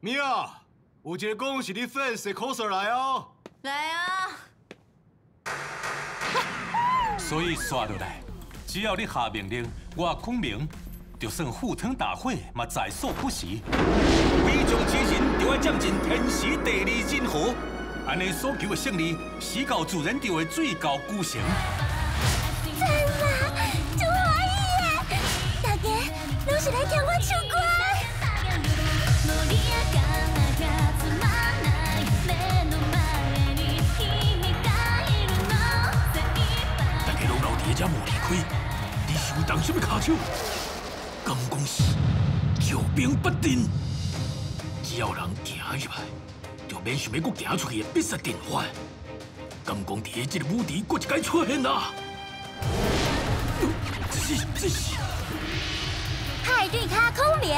米娅，有一個講是你 fans 的 coser 來哦。來啊！所以紲落來，只要你下命令，我孔明就算赴湯蹈火嘛在所不辭。非常之人就愛佔盡天時地利人和，按呢所求的勝利，死到自然就會水到渠成。讚啦，真歡喜耶！大家攏是來聽我唱歌。大家攏留佇遮無離開，你是有動啥物跤手？敢講是叫兵不定？只要人行入來，就免想欲閣行出去的必殺陣法。敢講佇這個舞池閣一擺出現啊？這是派對咖孔明。